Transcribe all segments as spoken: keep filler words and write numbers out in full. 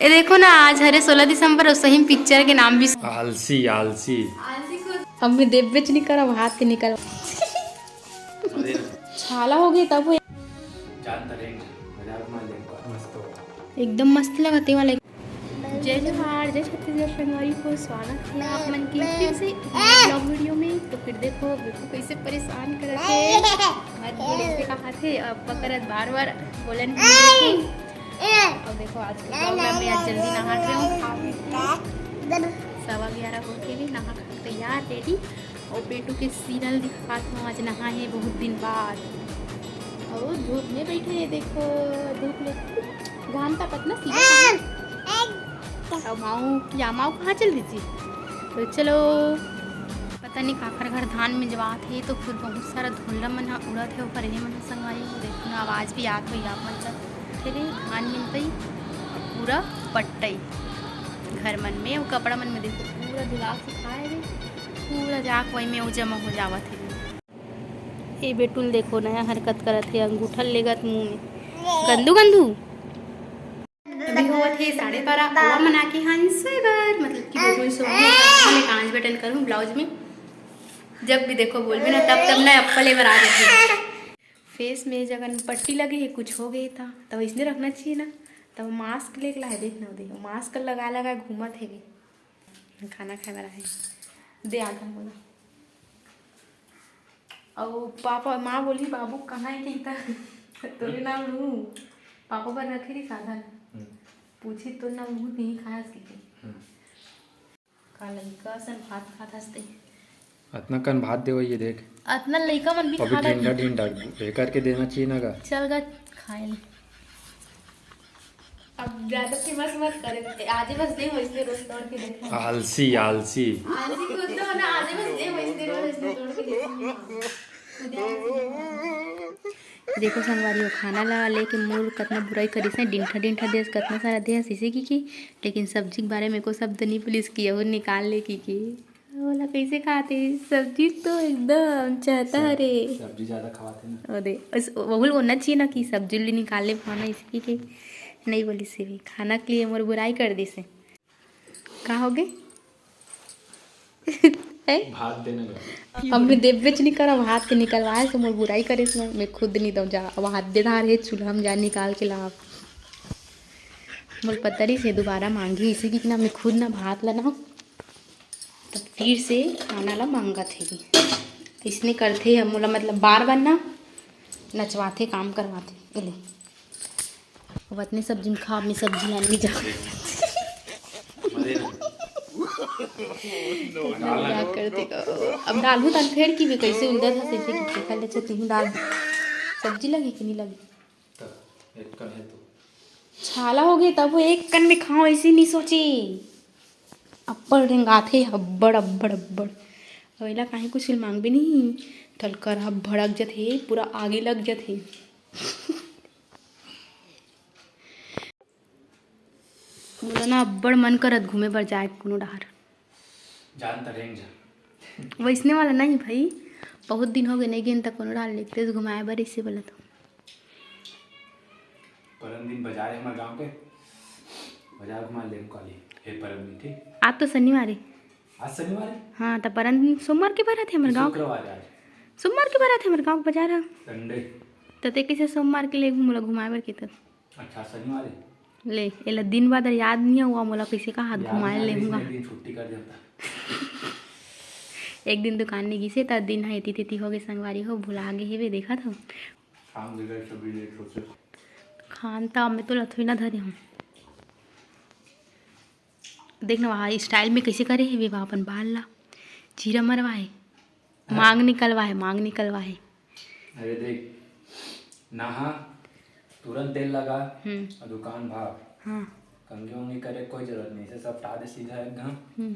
ये देखो ना, आज हरे सोलह दिसंबर, और सही में पिक्चर के नाम भी आलसी, आलसी। अब मैं देबेच नहीं करब, हाथ के निकल। छाला हो गई तब वो। एकदम मस्त लगते वाले। जय जोहार, जय छत्तीसगढ़ संगवारी हो, स्वागत है आप मन के फिर से एक नए vlog video में। तो फिर देखो, बिल्कुल कैसे परेशान करत है, मत बोले से कहा थे, अब पकड़त बार बार बोलन भी देखो। अब देखो, आज के vlog में आज जल्दी नहा के हूँ, खा पी के सवा ग्यारह होके भी नहा खा के तैयार, ready। और बेटू के सीरियल दिखात हूँ, आज नहा है बहुत दिन बाद। और धूप में बैठे है, देखो, धूप में घाम का पतना सीधा। अब माऊ, या माऊ कहाँ चल रही थी? तो चलो, पता नहीं काखर घर धान में जवात है, तो फिर बहुत सारा धुल्ला मन ह उड़त है, ओकर ये मन ह संगवारी हो। देखो ना, आवाज भी आत होई आप मन का। फिर ये धान मिलतई, पूरा पट्टई घर मन में, वो कपड़ा मन में देखो, पूरा धुला सुखाए है, पूरा जाक वही में वो जमा हो जावत है। ए बेटुल देखो, नया हरकत करत है, अंगूठा लेगत मुंह में। गंदू, गंदू। अभी होवत है साढ़े बारह, ओवा मन आके हन सोए बर, मतलब कि बेटुल सो गए। मैं कांच बटन करूँ ब्लाउज में, जब भी देखो बोलबे ना, तब तब ना अप्पल एबर आ जाते। फेस में जगन पट्टी लगे है, कुछ हो गए था, तब इसने रखना चाहिए ना। तब मास्क लेके ला है, देख ना दे, मास्क लगा लगा घूमत है भी। खाना खाए वाला है, दे आधा बोला। अउ पापा, माँ बोली, "बाबू कहाँ है?" कहिता, "तोरे नाम लूँ।" पापा बर रखे रही साधन। हम्म। पूछी, "तोर नाम लूँ, नहीं खाया?" कहिके। हम्म। का लइका असन भात खात हस ते। अतना कन भात देवई ये देख। अतना लइका मन भी अभी खा ढींडा, ढींडा ये करके देना चाहिए ना गा। चल गा, खाए ले। अब ज्यादा फेमस मत करे, आजे बस दे वैसे रोज तोड़ के देखो। आलसी, आलसी। आलसी खुद तो ना, आजे बस दे वैसे रोज तोड़ के देखो। देखो संगवारी हो, खाना ला लेके मोर कतना बुराई करिस ना, डिंठा डिंठा देस, कतना सारा देस, इसे की की, लेकिन सब्जी के बारे में एको शब्द नहीं बोलिस कि अउ निकाल ले की की। ओला कैसे खाते? सब्जी तो एकदम चहता सब-, रे। सब्जी ज्यादा खवाते ना। ओ दे, इस, वहुल होना चाहिए ना कि सब्जी उल्ली निकाल ले खाना, इसी के नहीं बोलिस हे। खाना के लिए मोर बुराई कर दिस हे। का हो गए? हैं? भात देने लगा। अब मैं देबेच नहीं करब, हाथ के निकलवाए से मोर बुराई करे से मैं खुद नहीं दऊँ जा। अब हाथ दे धार हे चूल्हा में जा निकाल के ला। मोर पता रहिस हे दोबारा मांगी, इसे कि ना मैं खुद ना भात ला ना, तब फिर से खाना ला मांगत हे। इसने करथे हम मोला, मतलब बार बार ना नचवाथे, काम करवाथे। ए ले। अब अतने सब्जी में खा, अपनी सब्जी लाने जा। क्या करते को? अब डालू तन फेर की भी कैसे उलझा था, सीधे की खा ले, अच्छा, तुम डाल। सब्जी लगी कि नहीं लगी? तब एक कन है तो। छाला हो गए, तब वो एक कन में खाओ, ऐसे नहीं सोचे। अब्बड़ रेंगाथे, अब्बड़, अब्बड़, अब्बड़। अउ एला काहे कुछ मांगबे नहीं, तलकर ह भड़क जथे, पूरा आगी लग जथे। मोला ना अब्बड़ मन करत घूमे बर जाए कोनो डहार। जान त रेंग जा। वैसने वाला नहीं भाई, बहुत दिन हो गए नहीं गेन त कोनो डहार लेते घुमाए बर, इसे बोला तो। परन दिन बाजार है हमारे गांव के, बाजार घुमा ले काली। हे परन दिन, ठीक? आज तो शनिवार है। आज शनिवार है? हाँ, त परन दिन सोमवार के भरत है हमारे गांव। शुक्रवार है आज। सोमवार के भरत है हमारे गांव के बाजार है। संडे। त ते कैसे सोमवार के ले घूम घुमाए बर के त? अच्छा, शनिवार है। ले, एला दिन बाद याद नहीं हुआ, मोला कैसे कहा हाथ याद घुमाए नहीं, ले इसने हुआ। दिन छुट्टी कर देता। एक दिन दुकान नहीं गिसे, त दिन ह एती तेती हो गए संगवारी हो, भुला गए हेवे, देखा था। काम दे गए, सभी लेट होते। खान त मैं तो लथोई ना धरे हूँ। देख ना वहाँ स्टाइल में कैसे करे हेवे, वहाँ अपन बाल ला चीरा मरवाए, हाँ। मांग निकलवाए, मांग निकलवाए। अरे देख, नहा, तुरंत तेल लगा, हम्म। और दुकान भाग। हाँ। कंघी उंघी करे कोई जरूरत नहीं, इसे सब हटा दे सीधा एक घाम। हम्म।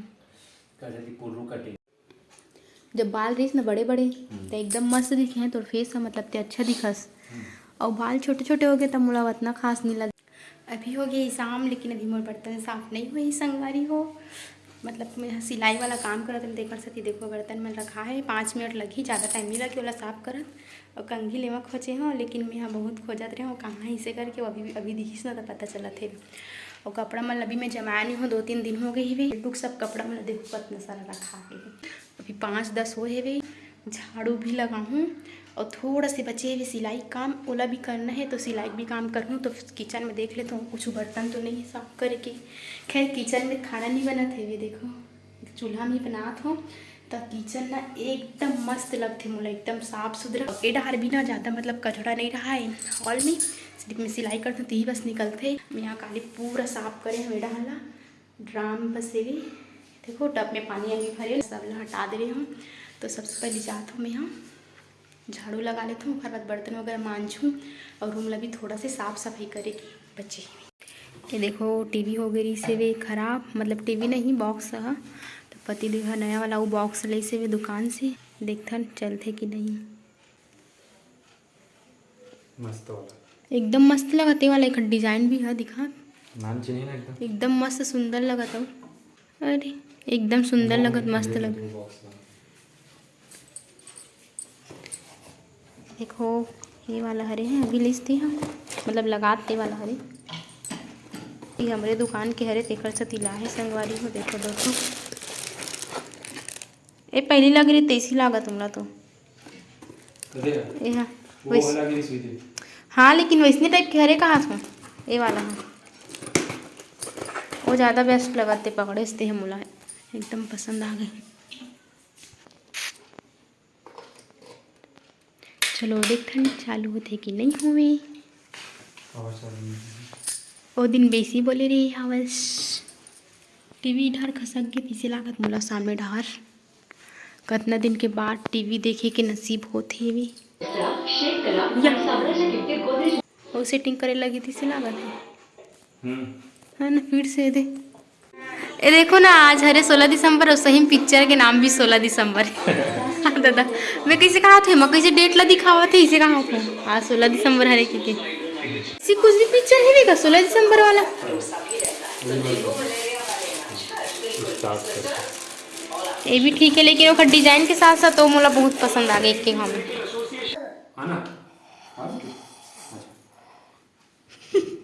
कर देती पुर्रू कटिंग। जब बाल रहिस ना बड़े बड़े, हम्म। त एकदम मस्त दिखे हैं तोर फेस ह, मतलब ते अच्छा दिखस। हम्म। अउ बाल छोटे छोटे हो गए त मोला उतना खास नहीं लगे। अभी हो गए शाम, लेकिन अभी मोर बर्तन साफ नहीं हुए संगवारी हो। मतलब मैं सिलाई वाला काम करत रहें, तेकर सेती देखो बर्तन मन रखा है, पाँच मिनट लगही, ज़्यादा टाइम नहीं लगे ओला साफ करत। और कंघी लेवा खोजे हो, लेकिन मैं बहुत खोजत रहे हो कहाँ इसे करके, वो अभी अभी दिखिस ना तो पता चलत है। और कपड़ा मन अभी मैं जमाया नहीं हो, दो तीन दिन हो गए हवे। टुक सब कपड़ा मन देखो कतना सारा रखा है, अभी पाँच दस हो हवे। झाड़ू भी लगाहूँ और थोड़ा से बचे हवे सिलाई काम, ओला भी करना है, तो सिलाई भी काम करहूँ। तो किचन में देख लेते हो कुछ बर्तन तो नहीं है साफ करे के। खैर, किचन में खाना नहीं बनत है, ये देखो चूल्हा में बनात हो, तो किचन ना एकदम मस्त लगथे मोला, एकदम साफ सुथरा। ए डहर भी ना ज़्यादा मतलब कचरा नहीं रहा है हॉल में, सिर्फ मैं सिलाई करथों, तिही बस निकलथे। मैं यहाँ काली पूरा साफ करे हूँ ए डहर ला, ड्राम बस एगे, देखो टब में पानी आगे भरे, सब ला हटा दे रहे हूँ। तो सबसे पहले जात हूँ मैं यहाँ झाड़ू लगा लेथों, ओकर बाद बर्तन वगैरह मांजहूँ और रूम ला भी थोड़ा से साफ सफाई करे के बचे हे। ये देखो, टीवी हो गई रहिस हे वे खराब, मतलब टीवी नहीं, बॉक्स ह। तो पति देव ह नया वाला वो बॉक्स लइस हे वे दुकान से, देखथन चलथे कि नहीं। मस्त वाला। एकदम मस्त लगत हे वाला, एक डिजाइन भी ह दिखा। नाम चिन्हे ना एकदम। एकदम मस्त सुंदर लगत हे। अरे, एकदम सुंदर लगत, मस्त लगत। बॉक्स में। देखो, ये वाला हरे हे, अभी लिस दे हम, मतलब लगात ते वाला हरे। ये हमरे दुकान के हरे, तेकर से तिला हे संगवारी हो। देखो दोस्तों, ए पहली लग रही, तैसी लागत हमला तो। कदे हे? ए हा, वो वैस-, वाला भी सुई दे। हाँ, लेकिन वैसने टाइप के हरे कहा था, ए वाला हा। वो ज़्यादा बेस्ट लगत ते पकड़े से ते हमला एकदम पसंद आ गए। चलो देखथन चालू होथे कि नहीं होवे। आवाज चालू नहीं होवे। ओ दिन बेसी बोले रही आवाज। टीवी डहर खसक गे तइसे लागत मोला सामने डहर। कतना दिन के बाद टीवी देखे के नसीब होथे वे। या। ओ सेटिंग करे लगी तइसे लागत हे। हम्म। है ना, फिर से दे। ए देखो ना, आज हरे सोलह दिसंबर और सही में पिक्चर के नाम भी सोलह दिसंबर हे। हाँ दादा, मैं कइसे कहा थे, मैं कइसे डेट ला दिखावा थे, इसे कहा थे आज सोलह दिसंबर हरे के, के। सी कुछ भी पिक्चर हे का सोलह दिसंबर वाला? ये भी ठीक है, लेकिन ओकर डिजाइन के साथ साथ वो मोला बहुत पसंद आ गए एक के हम। हाँ ना? हाँ, अच्छा।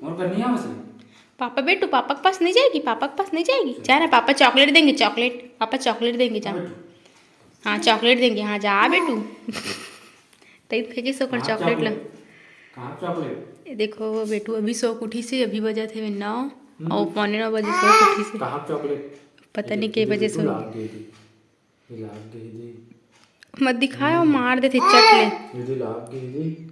और करनी है बस। पापा बेटू, पापा के पास नहीं जाएगी, पापा के पास नहीं जाएगी। जा ना, पापा चॉकलेट देंगे, चॉकलेट, पापा चॉकलेट देंगे, जा। हाँ बेटू। हाँ, चॉकलेट देंगे, हाँ, जा बेटू। तई फेंके सो कर कहाँ चॉकलेट ला। चॉकलेट? कहाँ चॉकलेट? ये देखो, वो बेटू अभी सो के उठी से, अभी बजा थे नौ, हम्म। और पौने नौ बजे सो के उठी से। कहाँ चॉकलेट? पता नहीं के ये बजे देखो, सो। लाग गई थी। ये लाग गई थी। मत दिखाओ, मार देते चट ले। ये तो लाग गई थी।